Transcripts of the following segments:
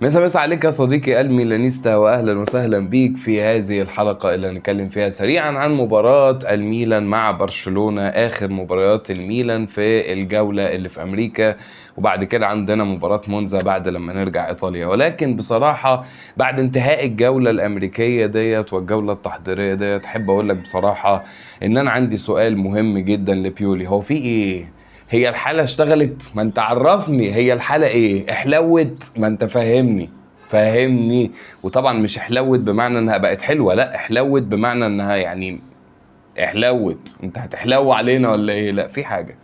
مسا مسا عليك يا صديقي الميلانيستا، واهلا وسهلا بيك في هذه الحلقة اللي هنتكلم فيها سريعا عن مباراة الميلان مع برشلونة، اخر مباريات الميلان في الجولة اللي في امريكا، وبعد كده عندنا مباراة مونزا بعد لما نرجع ايطاليا. ولكن بصراحة بعد انتهاء الجولة الامريكية ديت والجولة التحضيرية ديت، احب اقول لك بصراحة ان انا عندي سؤال مهم جدا لبيولي. هو في ايه؟ هي الحالة اشتغلت؟ ما انت عرفني هي الحالة ايه؟ احلوت؟ ما انت فاهمني فاهمني. وطبعا مش احلوت بمعنى انها بقت حلوة، لا احلوت بمعنى انها يعني احلوت. انت هتحلو علينا ولا ايه؟ لا في حاجة،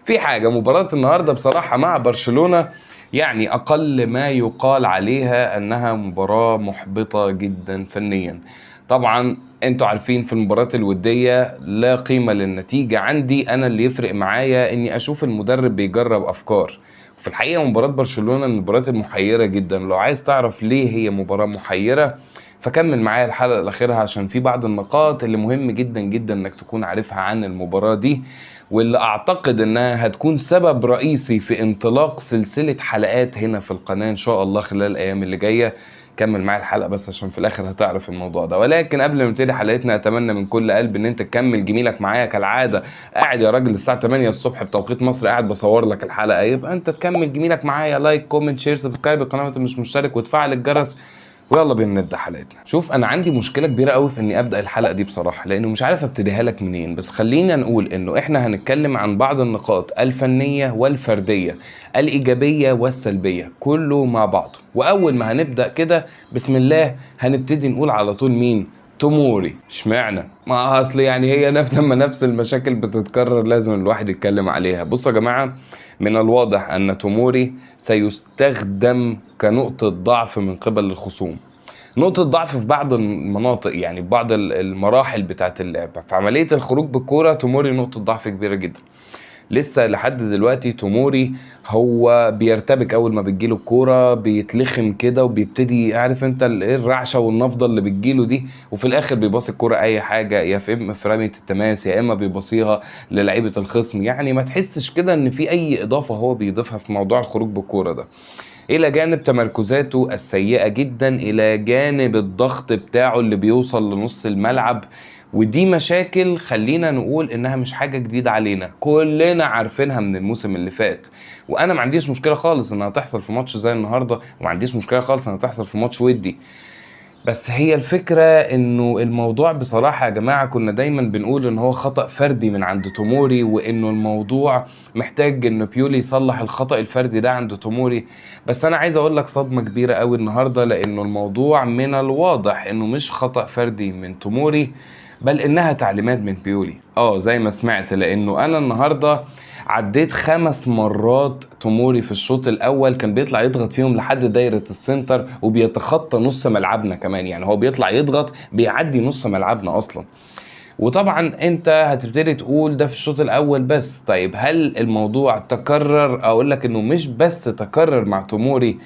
في حاجة. مباراة النهاردة بصراحة مع برشلونة يعني اقل ما يقال عليها انها مباراة محبطة جدا فنيا. طبعا انتوا عارفين في المباريات الودية لا قيمة للنتيجة عندي، انا اللي يفرق معايا اني اشوف المدرب بيجرب افكار. وفي الحقيقة مباراة برشلونة من المباريات المحيرة جدا. لو عايز تعرف ليه هي مباراة محيرة فكمل معايا الحلقة الأخيرة، عشان في بعض النقاط اللي مهم جدا جدا انك تكون عارفها عن المباراة دي، واللي اعتقد انها هتكون سبب رئيسي في انطلاق سلسلة حلقات هنا في القناة ان شاء الله خلال الايام اللي جاية. كمل معايا الحلقة بس عشان في الآخر هتعرف الموضوع ده. ولكن قبل ما نبتدي حلقتنا أتمنى من كل قلب إن أنت تكمل جميلك معايا كالعادة. قاعد يا راجل الساعة 8 الصبح بتوقيت مصر قاعد بصور لك الحلقة، يبقى أنت تكمل جميلك معايا، like comment share subscribe القناة وأنت مش مشترك وتفعل الجرس، ويلا بينا نبدا حلقتنا. شوف انا عندي مشكلة كبيرة قوي في اني ابدا الحلقة دي بصراحة، لانه مش عارف ابتديها لك منين، بس خلينا نقول انه احنا هنتكلم عن بعض النقاط الفنية والفرديه، الايجابية والسلبيه، كله مع بعضه. واول ما هنبدا كده بسم الله هنبتدي نقول على طول مين؟ توموري. اشمعنى؟ ما اصل يعني هي نفس لما نفس المشاكل بتتكرر لازم الواحد يتكلم عليها. بصوا يا جماعة، من الواضح ان توموري سيستخدم كنقطة ضعف من قبل الخصوم، نقطة ضعف في بعض المناطق، يعني في بعض المراحل بتاعت اللعب. في عملية الخروج بالكورة توموري نقطة ضعف كبيرة جدا. لسه لحد دلوقتي توموري هو بيرتبك اول ما بتجيله الكورة، بيتلخم كده وبيبتدي عارف انت ايه الرعشه والنفضه اللي بتجيله دي، وفي الاخر بيباصي الكورة اي حاجة، يا في اما في رمية التماس يا اما بيباصيها للعيبة الخصم. يعني ما تحسش كده ان في اي اضافه هو بيضيفها في موضوع الخروج بالكورة ده، الى جانب تمركزاته السيئة جدا، الى جانب الضغط بتاعه اللي بيوصل لنص الملعب. ودي مشاكل خلينا نقول انها مش حاجة جديدة علينا، كلنا عارفينها من الموسم اللي فات. وانا ما عنديش مشكلة خالص انها تحصل في ماتش زي النهارده، وما عنديش مشكلة خالص انها تحصل في ماتش ودي، بس هي الفكرة انه الموضوع بصراحة يا جماعة كنا دايما بنقول ان هو خطأ فردي من عند توموري، وانه الموضوع محتاج ان بيولي يصلح الخطأ الفردي ده عند توموري. بس انا عايز اقول لك صدمة كبيرة قوي النهاردة، لانه الموضوع من الواضح انه مش خطأ فردي من توموري، بل انها تعليمات من بيولي. زي ما سمعت، لانه انا النهاردة عديت 5 مرات توموري في الشوط الاول كان بيطلع يضغط فيهم لحد دايرة السنتر، وبيتخطى نص ملعبنا كمان. يعني هو بيطلع يضغط بيعدي نص ملعبنا اصلا. وطبعا انت هتبتدي تقول ده في الشوط الاول بس، طيب هل الموضوع تكرر؟ اقول لك انه مش بس تكرر مع توموري،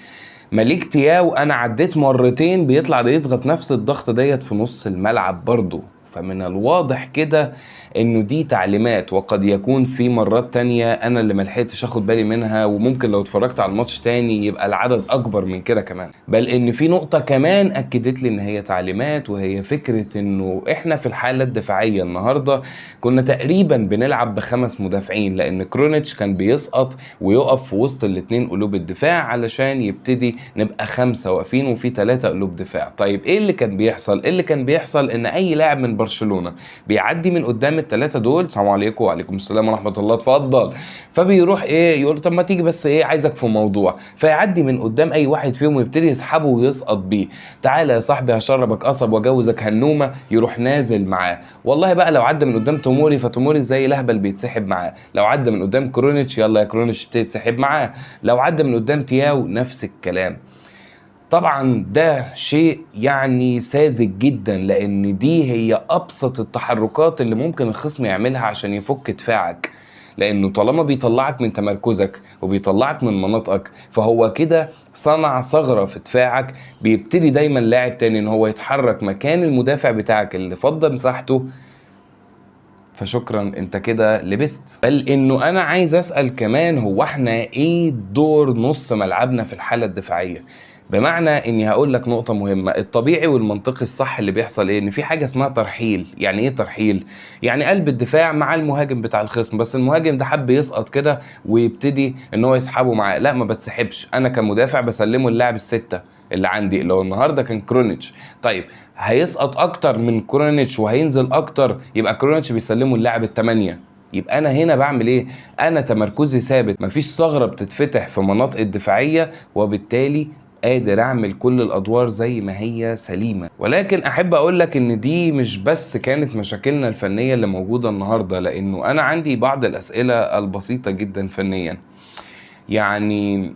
مليك تياو انا عديت مرتين بيطلع يضغط نفس الضغط ديت في نص الملعب برضو. فمن الواضح كده انه دي تعليمات، وقد يكون في مرات تانية انا اللي ملحقتش اخد بالي منها، وممكن لو اتفرجت على الماتش تاني يبقى العدد اكبر من كده كمان. بل ان في نقطة كمان اكدت لي ان هي تعليمات، وهي فكرة انه احنا في الحالة الدفاعية النهاردة كنا تقريبا بنلعب ب5 مدافعين، لان كرونيتش كان بيسقط ويقف في وسط الاتنين قلوب الدفاع علشان يبتدي نبقى 5 واقفين وفي 3 قلوب دفاع. طيب ايه اللي كان بيحصل؟ ايه اللي كان بيحصل ان اي لاعب من برشلونة بيعدي من قدام ال3 دول، السلام عليكم وعليكم السلام ورحمة الله اتفضل، فبيروح ايه يقول طب ما تيجي بس ايه عايزك في موضوع، فيعدي من قدام اي واحد فيهم ويبتدي يسحبه ويسقط بيه، تعالى يا صاحبي هشربك قصب واجوزك هنومه، يروح نازل معاه. والله بقى لو عدى من قدام توموري فتوموري زي لهبل بيتسحب معاه، لو عدى من قدام كرونيتش يلا يا كرونيتش يبتدي يتسحب معاه، لو عدى من قدام تياو نفس الكلام. طبعا ده شيء يعني ساذج جدا، لان دي هي ابسط التحركات اللي ممكن الخصم يعملها عشان يفك دفاعك، لانه طالما بيطلعك من تمركزك وبيطلعك من مناطقك فهو كده صنع ثغرة في دفاعك. بيبتدي دايما لاعب تاني ان هو يتحرك مكان المدافع بتاعك اللي فضى مساحته، فشكرا انت كده لبست. بل انه انا عايز اسأل كمان، هو احنا ايه دور نص ملعبنا في الحالة الدفاعية؟ بمعنى اني هقول لك نقطة مهمة، الطبيعي والمنطقي الصح اللي بيحصل ايه؟ ان في حاجة اسمها ترحيل. يعني ايه ترحيل؟ يعني قلب الدفاع مع المهاجم بتاع الخصم، بس المهاجم ده حب يسقط كده ويبتدي ان هو يسحبه معاه. لا، ما بتسحبش، انا كمدافع بسلمه اللاعب الستة اللي عندي اللي هو النهارده كان كرونيتش. طيب هيسقط اكتر من كرونيتش وهينزل اكتر، يبقى كرونيتش بيسلمه اللاعب الثمانية. يبقى انا هنا بعمل ايه؟ انا تمركزي ثابت، مفيش ثغرة بتتفتح في مناطق الدفاعية، وبالتالي قادر اعمل كل الادوار زي ما هي سليمة. ولكن احب اقول لك ان دي مش بس كانت مشاكلنا الفنية اللي موجودة النهارده، لانه انا عندي بعض الاسئلة البسيطة جدا فنيا. يعني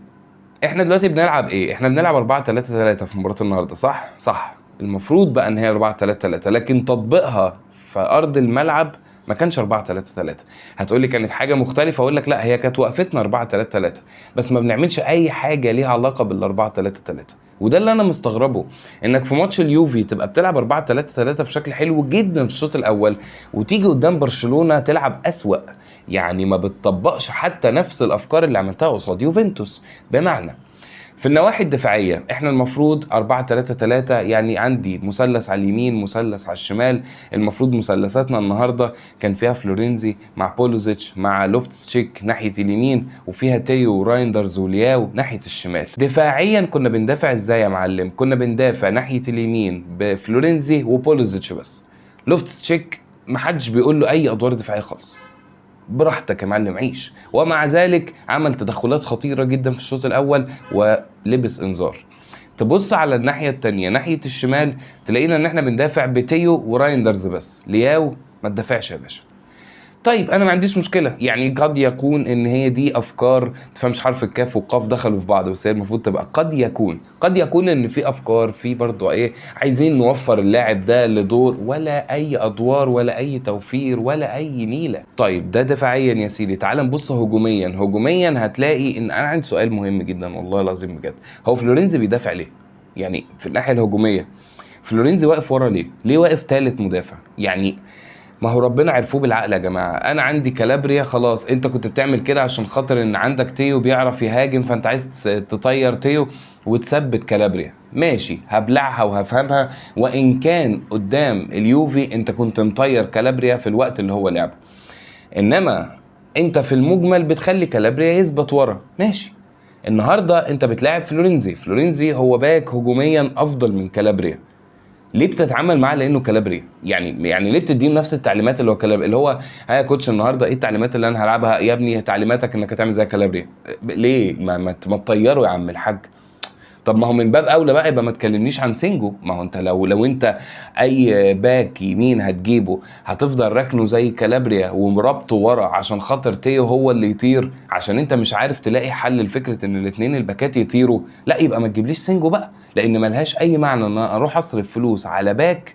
احنا دلوقتي بنلعب ايه؟ احنا بنلعب 4-3-3 في مباراة النهارده، صح؟ صح. المفروض بقى ان هي 4-3-3، لكن تطبيقها في ارض الملعب ما كانش 4-3-3. هتقولي كانت حاجة مختلفة، اقول لك لا، هي كانت وقفتنا 4-3-3، بس ما بنعملش اي حاجة ليها علاقة بال 4-3-3. وده اللي انا مستغربه، انك في ماتش اليوفي تبقى بتلعب 4-3-3 بشكل حلو جدا في الشوط الاول، وتيجي قدام برشلونة تلعب اسوأ. يعني ما بتطبقش حتى نفس الافكار اللي عملتها قصاد يوفنتوس. بمعنى في النواحي الدفاعية احنا المفروض 4-3-3، يعني عندي مثلث على اليمين مثلث على الشمال. المفروض مثلثاتنا النهاردة كان فيها فلورينزي مع بولوزيتش مع لوفتس-تشيك ناحية اليمين، وفيها تيو ورايندرز ولياو ناحية الشمال. دفاعيا كنا بندافع ازاي يا معلم؟ كنا بندافع ناحية اليمين بفلورينزي وبولوزيتش بس، لوفتس-تشيك محدش بيقول له اي ادوار دفاعية خالص، براحتك يا معلم عيش. ومع ذلك عمل تدخلات خطيرة جدا في الشوط الأول ولبس إنذار. تبص على الناحية التانية ناحية الشمال تلاقينا إن احنا بندافع بتيو ورايندرز بس، لياو ما تدافعش يا باشا. طيب انا ما عنديش مشكلة، يعني قد يكون ان هي دي افكار تفهمش حرف الكاف والقاف دخلوا في بعض، بس هي المفروض تبقى قد يكون، قد يكون ان في افكار في برضو ايه، عايزين نوفر اللاعب ده لدور، ولا اي ادوار ولا اي توفير ولا اي نيله. طيب ده دفاعيا يا سيدي. تعال نبص هجوميا. هجوميا هتلاقي ان انا عندي سؤال مهم جدا والله العظيم بجد، هو فلورينزي بيدافع ليه؟ يعني في الناحية الهجومية فلورينزي واقف ورا ليه؟ ليه واقف ثالث مدافع؟ يعني ما هو ربنا عرفوه بالعقل يا جماعة. انا عندي كالابريا خلاص، انت كنت بتعمل كده عشان خاطر ان عندك تيو بيعرف يهاجم، فانت عايز تطير تيو وتثبت كالابريا، ماشي هبلعها وهفهمها، وان كان قدام اليوفي انت كنت مطير كالابريا في الوقت اللي هو لعبه، انما انت في المجمل بتخلي كالابريا يثبت ورا، ماشي. النهارده انت بتلاعب فلورينزي، فلورينزي هو باك هجوميا افضل من كالابريا، ليه بتتعامل معاه لانه كالابريا؟ يعني ليه بتديه نفس التعليمات اللي هو كالابريا، اللي هو ها يا coach النهارده ايه التعليمات اللي انا هلعبها يا ابني؟ تعليماتك انك هتعمل زي كالابريا، ليه ما تطيره يا عم الحاج؟ طب ما هو من باب اولى بقى يبقى ما تكلمنيش عن سينجو. ما هو انت لو انت اي باك يمين هتجيبه هتفضل راكنه زي كالابريا ومربطه ورا عشان خاطر تيو هو اللي يطير، عشان انت مش عارف تلاقي حل لفكرة ان الاثنين الباكات يطيروا، لا يبقى ما تجيبليش سينجو بقى، لان ملهاش اي معنى ان انا اروح اصرف فلوس على باك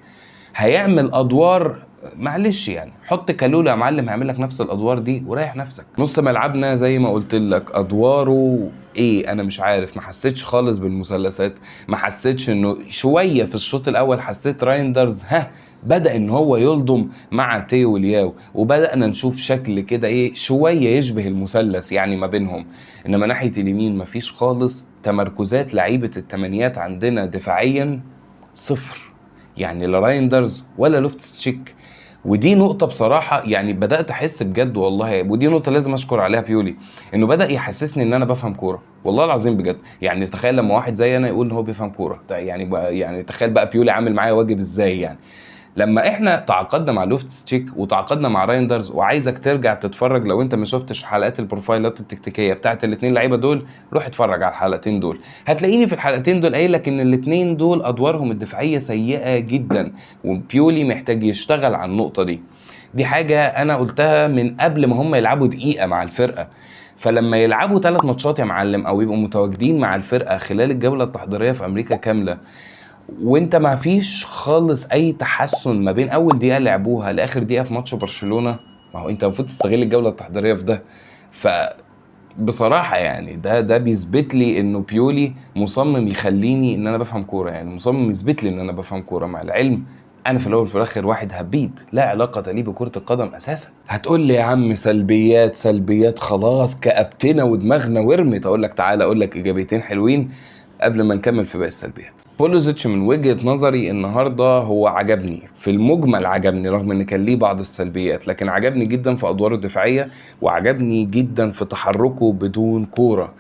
هيعمل ادوار. معلش يعني حط كالولا يا معلم هيعمل لك نفس الادوار دي وريح نفسك. نص ملعبنا زي ما قلت لك ادواره ايه انا مش عارف، ما حسيتش خالص بالمثلثات، ما حسيتش انه شوية في الشوط الاول حسيت رايندرز ها بدا ان هو يلضم مع تيو ولياو، وبدانا نشوف شكل كده ايه شوية يشبه المثلث يعني ما بينهم، انما ناحية اليمين ما فيش خالص تمركزات. لعيبة التمانيات عندنا دفاعيا صفر، يعني لا رايندرز ولا لوفتس تشيك. ودي نقطة بصراحة يعني بدأت أحس بجد والله، ودي نقطة لازم أشكر عليها بيولي، إنه بدأ يحسسني إن أنا بفهم كورة والله العظيم بجد. يعني تخيل لما واحد زي أنا يقول إن هو بيفهم كورة، يعني تخيل بقى بيولي عامل معايا واجب إزاي. يعني لما إحنا تعاقدنا مع لوفتس تشيك وتعاقدنا مع رايندرز، وعايزك ترجع تتفرج لو أنت ما شفتش حلقات البروفايلات التكتيكية بتاعت الاتنين لعيبة دول، روح اتفرج على الحلقتين دول، هتلاقيني في الحلقتين دول قايل لك إن الاتنين دول أدوارهم الدفاعية سيئة جدا، وبيولي محتاج يشتغل على النقطة دي. دي حاجة أنا قلتها من قبل ما هم يلعبوا دقيقة مع الفرقة، فلما يلعبوا 3 ماتشات يا معلم أو يبقوا متواجدين مع الفرقة خلال الجولة التحضيرية في أمريكا كاملة، وانت ما فيش خالص اي تحسن ما بين اول دقيقة لعبوها لاخر دقيقة في ماتش برشلونة، ما هو انت المفروض تستغل الجولة التحضيريه في ده. ف بصراحة يعني ده بيثبت لي انه بيولي مصمم يخليني ان انا بفهم كورة، يعني مصمم يثبت لي ان انا بفهم كورة، مع العلم انا في الاول وفي الاخر واحد هبيد لا علاقة لي بكره القدم اساسا. هتقول لي يا عم سلبيات سلبيات، خلاص كأبتنا ودماغنا ورمت. اقول لك تعالى اقول لك ايجابيتين حلوين. قبل ما نكمل في باقي السلبيات. بولوزيتش من وجهة نظري النهارده هو عجبني في المجمل، عجبني رغم ان كان ليه بعض السلبيات، لكن عجبني جدا في ادواره الدفاعية، وعجبني جدا في تحركه بدون كورة.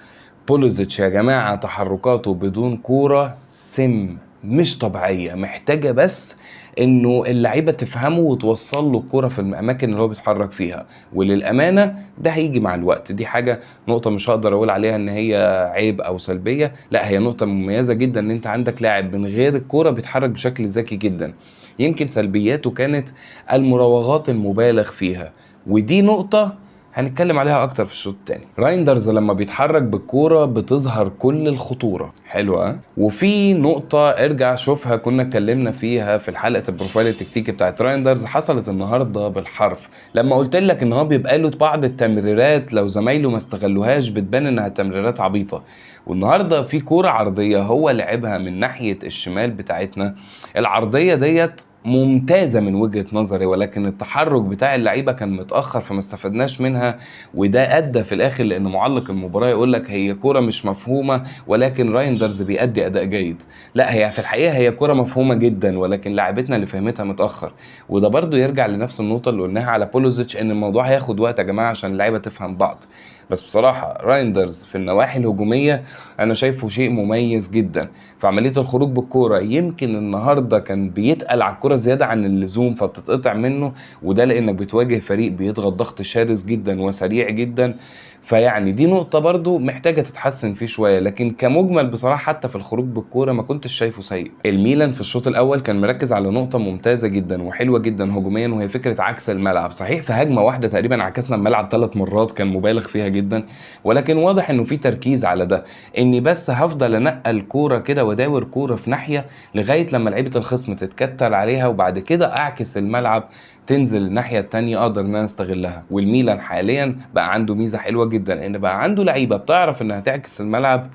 بولوزيتش يا جماعة تحركاته بدون كورة سم مش طبيعية، محتاجة بس انه اللعيبة تفهمه وتوصل له الكورة في الاماكن اللي هو بيتحرك فيها. وللامانة ده هيجي مع الوقت، دي حاجة نقطة مش هقدر اقول عليها ان هي عيب او سلبية، لا هي نقطة مميزة جدا ان انت عندك لاعب من غير الكورة بيتحرك بشكل ذكي جدا. يمكن سلبياته كانت المراوغات المبالغ فيها، ودي نقطة هنتكلم عليها اكتر في الشوط الثاني. رايندرز لما بيتحرك بالكورة بتظهر كل الخطورة، حلوة. وفي نقطة ارجع شوفها كنا اتكلمنا فيها في حلقة ال profile التكتيكي بتاعت رايندرز، حصلت النهارده بالحرف لما قلت لك ان هو بيبقى له بعض التمريرات لو زمايله ما استغلوهاش بتبان انها تمريرات عبيطه. والنهارده في كورة عرضية هو لعبها من ناحية الشمال بتاعتنا، العرضية ديت ممتازة من وجهه نظري، ولكن التحرك بتاع اللعيبة كان متاخر فما استفدناش منها، وده ادى في الاخر لان معلق المباراة يقول لك هي كورة مش مفهومه ولكن رايندرز بيأدي اداء جيد. لا، هي في الحقيقة هي كورة مفهومه جدا، ولكن لاعبتنا اللي فهمتها متاخر. وده برضو يرجع لنفس النقطة اللي قلناها على بولوزيتش، ان الموضوع هياخد وقت يا جماعة عشان اللعيبة تفهم بعض. بس بصراحة رايندرز في النواحي الهجومية انا شايفه شيء مميز جدا في عملية الخروج بالكورة. يمكن النهارده كان بيتقل على الكورة زيادة عن اللزوم فبتتقطع منه، وده لانك بتواجه فريق بيضغط ضغط شرس جدا وسريع جدا، فيعني دي نقطة برضو محتاجة تتحسن فيه شوية. لكن كمجمل بصراحة حتى في الخروج بالكورة ما كنتش شايفه سيء. الميلان في الشوط الأول كان مركز على نقطة ممتازة جدا وحلوة جدا هجوميا، وهي فكرة عكس الملعب. صحيح في هجمة واحدة تقريبا عكسنا الملعب 3 مرات، كان مبالغ فيها جدا، ولكن واضح انه في تركيز على ده، اني بس هفضل انقل كورة كده واداور كورة في ناحية لغاية لما لعيبة الخصم تتكتل عليها، وبعد كده اعكس الملعب تنزل الناحية التانية اقدر ان انا استغلها. والميلان حاليا بقى عنده ميزة حلوة جدا، ان بقى عنده لعيبة بتعرف انها تعكس الملعب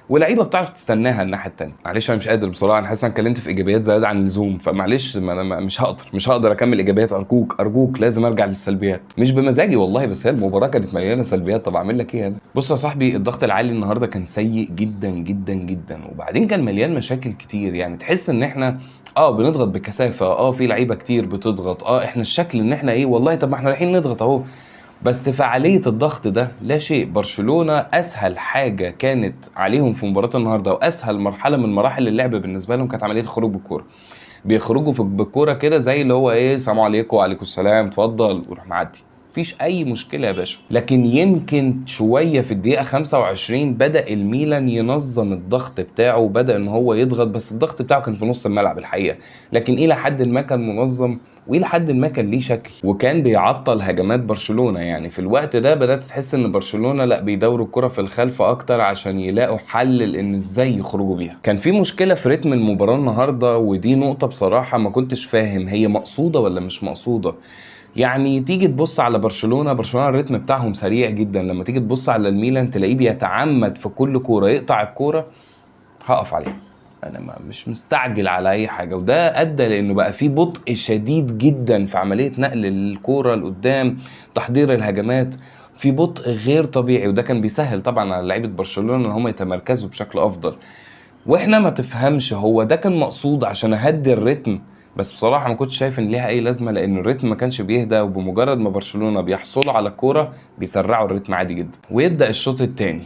ولعيبة بتعرف تستناها الناحية التانية. معلش انا مش قادر بصراحة، انا حاسس ان انا اتكلمت في ايجابيات زيادة عن اللزوم، فمعلش ما انا مش هقدر اكمل ايجابيات، ارجوك ارجوك لازم ارجع للسلبيات. مش بمزاجي والله، بس هي المباراة كانت مليانة سلبيات، طب اعمل لك ايه انا؟ بص يا صاحبي، الضغط العالي النهارده كان سيء جدا جدا جدا، وبعدين كان مليان مشاكل كتير. يعني تحس ان احنا بنضغط بكثافة، في لعيبة كتير بتضغط، احنا الشكل ان احنا ايه والله، طب ما احنا رايحين نضغط اهو، بس فعالية الضغط ده لا شيء. برشلونة أسهل حاجة كانت عليهم في مباراة النهاردة، وأسهل مرحلة من مراحل اللعب بالنسبة لهم كانت عملية الخروج بالكورة. بيخرجوا بالكورة كده زي اللي هو إيه، سلام عليكم وعليكم السلام اتفضل، وروح معدي، مفيش أي مشكلة يا باشا. لكن يمكن شوية في الدقيقة 25 بدأ الميلان ينظم الضغط بتاعه، وبدأ إن هو يضغط، بس الضغط بتاعه كان في نص الملعب الحقيقة، لكن إلى حد ما كان منظم، والى حد ما كان ليه شكل، وكان بيعطل هجمات برشلونة. يعني في الوقت ده بدأت تحس ان برشلونة لا بيدوروا الكرة في الخلف اكتر عشان يلاقوا حل لان ازاي يخرجوا بيها. كان في مشكلة في رتم المباراة النهاردة، ودي نقطة بصراحة ما كنتش فاهم هي مقصودة ولا مش مقصودة. يعني تيجي تبص على برشلونة، برشلونة الريتم بتاعهم سريع جدا، لما تيجي تبص على الميلان تلاقيه بيتعمد في كل كورة يقطع الكورة، هقف عليها انا مش مستعجل على اي حاجة. وده ادى لانه بقى في بطء شديد جدا في عملية نقل الكورة لقدام، تحضير الهجمات في بطء غير طبيعي، وده كان بيسهل طبعا على لعيبة برشلونة ان هم يتمركزوا بشكل افضل. واحنا ما تفهمش هو ده كان مقصود عشان اهدي الريتم، بس بصراحة ما كنتش شايف ان ليها اي لازمه، لان الريتم ما كانش بيهدى، وبمجرد ما برشلونة بيحصلوا على الكورة بيسرعوا الريتم عادي جدا. ويبدا الشوط الثاني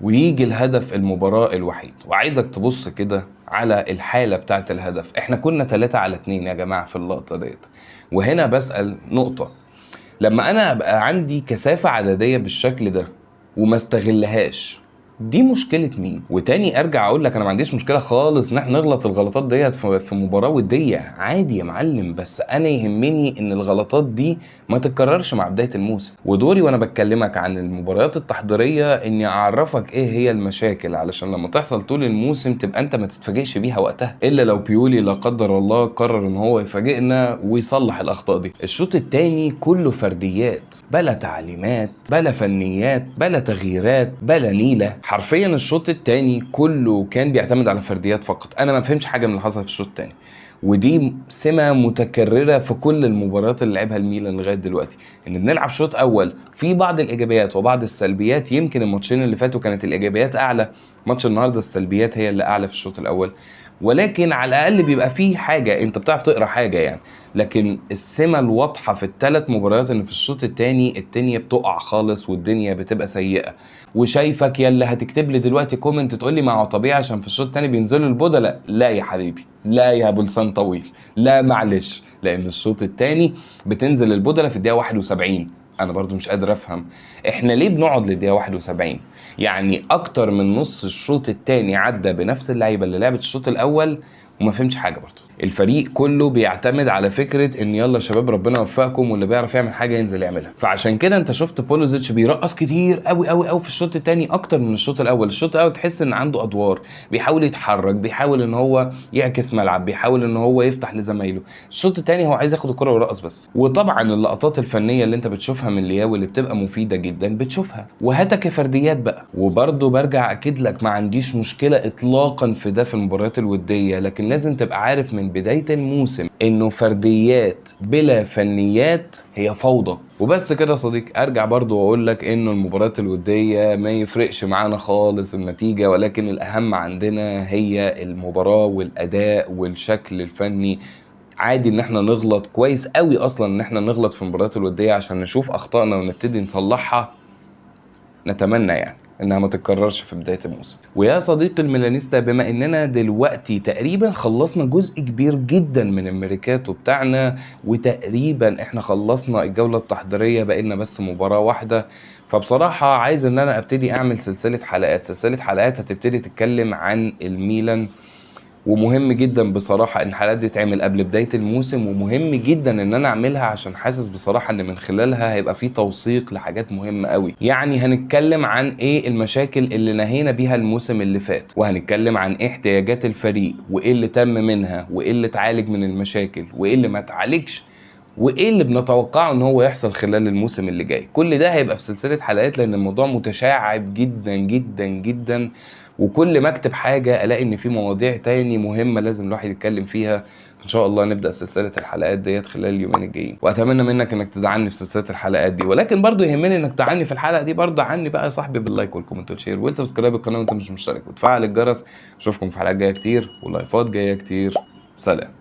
ويجي الهدف المباراة الوحيد. وعايزك تبص كده على الحالة بتاعت الهدف. احنا كنا 3-2 يا جماعة في اللقطة ديت. وهنا بسأل نقطة، لما انا ابقى عندي كثافة عددية بالشكل ده وما استغلهاش، دي مشكلة مين؟ وتاني ارجع اقول لك انا ما عنديش مشكلة خالص ان احنا نغلط الغلطات ديت في مباراة ودية، عادي يا معلم، بس انا يهمني ان الغلطات دي ما تتكررش مع بداية الموسم. ودوري وانا بتكلمك عن المباريات التحضيرية اني اعرفك ايه هي المشاكل، علشان لما تحصل طول الموسم تبقى انت ما تتفاجئش بيها وقتها، الا لو بيولي لا قدر الله قرر ان هو يفاجئنا ويصلح الاخطاء دي. الشوط التاني كله فرديات، بلا تعليمات، بلا فنيات، بلا تغييرات، بلا نيلة. حرفيا الشوط التاني كله كان بيعتمد على فرديات فقط. انا ما فهمتش حاجة من اللي حصل في الشوط التاني، ودي سمه متكررة في كل المباريات اللي لعبها الميلان لغاية دلوقتي، ان بنلعب شوط اول في بعض الايجابيات وبعض السلبيات. يمكن الماتشين اللي فاتوا كانت الايجابيات اعلى، ماتش النهارده السلبيات هي اللي اعلى في الشوط الاول، ولكن على الاقل بيبقى فيه حاجة انت بتعرف تقرا حاجة يعني. لكن السمة الواضحة في الثلاث مباريات ان في الشوط الثاني الدنيا بتقع خالص والدنيا بتبقى سيئه. وشايفك يا اللي هتكتب لي دلوقتي comment تقول لي ما هو طبيعي عشان في الشوط الثاني بينزلوا البدلاء. لا يا حبيبي، لا يا ابو لسان طويل، لا معلش، لان الشوط الثاني بتنزل البدلاء في الدقيقة 71. انا برضو مش قادر افهم احنا ليه بنقعد للدقيقه 71؟ يعني اكتر من نص الشوط الثاني عدى بنفس اللعيبة اللي لعبت الشوط الاول وما فهمش حاجة. برضو الفريق كله بيعتمد على فكرة ان يلا يا شباب ربنا يوفقكم، واللي بيعرف يعمل حاجة ينزل يعملها. فعشان كده انت شفت بولوزيتش بيرقص كتير قوي قوي قوي في الشوط الثاني اكتر من الشوط الاول. الشوط الاول تحس ان عنده ادوار، بيحاول يتحرك، بيحاول ان هو يعكس ملعب، بيحاول ان هو يفتح لزمايله. الشوط الثاني هو عايز ياخد الكره ويرقص بس. وطبعا اللقطات الفنية اللي انت بتشوفها من لياو اللي بتبقى مفيدة جدا بتشوفها، وهاتك فرديات بقى. وبرده برجع اكد لك ما عنديش مشكلة اطلاقا في ده في المباريات الودية، لكن لازم تبقى عارف من بداية الموسم انه فرديات بلا فنيات هي فوضى. وبس كده يا صديقي. ارجع برضو واقول لك انه المباريات الودية ما يفرقش معانا خالص النتيجة، ولكن الاهم عندنا هي المباراة والاداء والشكل الفني. عادي ان احنا نغلط، كويس قوي اصلا ان احنا نغلط في المباريات الودية عشان نشوف اخطائنا ونبتدي نصلحها. نتمنى يعني انها ما تتكررش في بداية الموسم. ويا صديقي الميلانيستا، بما اننا دلوقتي تقريبا خلصنا جزء كبير جدا من الميركاتو بتاعنا، وتقريبا احنا خلصنا الجولة التحضيريه، بقينا بس مباراة واحدة، فبصراحة عايز ان انا ابتدي اعمل سلسلة حلقات. سلسلة حلقات هتبتدي تتكلم عن الميلان، ومهم جدا بصراحة ان الحلقات دي تتعمل قبل بداية الموسم، ومهم جدا ان انا اعملها عشان حاسس بصراحة ان من خلالها هيبقى في توثيق لحاجات مهمة قوي. يعني هنتكلم عن ايه المشاكل اللي نهينا بيها الموسم اللي فات، وهنتكلم عن ايه احتياجات الفريق، وايه اللي تم منها، وايه اللي اتعالج من المشاكل، وايه اللي ما اتعالجش، وايه اللي بنتوقعه ان هو يحصل خلال الموسم اللي جاي. كل ده هيبقى في سلسلة حلقات لان الموضوع متشعب جدا جدا جدا، وكل ما اكتب حاجة الاقي ان في مواضيع تاني مهمة لازم الواحد يتكلم فيها. ان شاء الله نبدا سلسلة الحلقات ديت خلال اليومين الجايين، واتمنى منك انك تدعمني في سلسلة الحلقات دي، ولكن برضو يهمني انك تدعمني في الحلقة دي برضو عني بقى يا صاحبي بال like وال comment وال share وال subscribe القناة وانت مش مشترك، وتفعل الجرس. اشوفكم في حلقات جاية كتير ولايفات جاية كتير. سلام.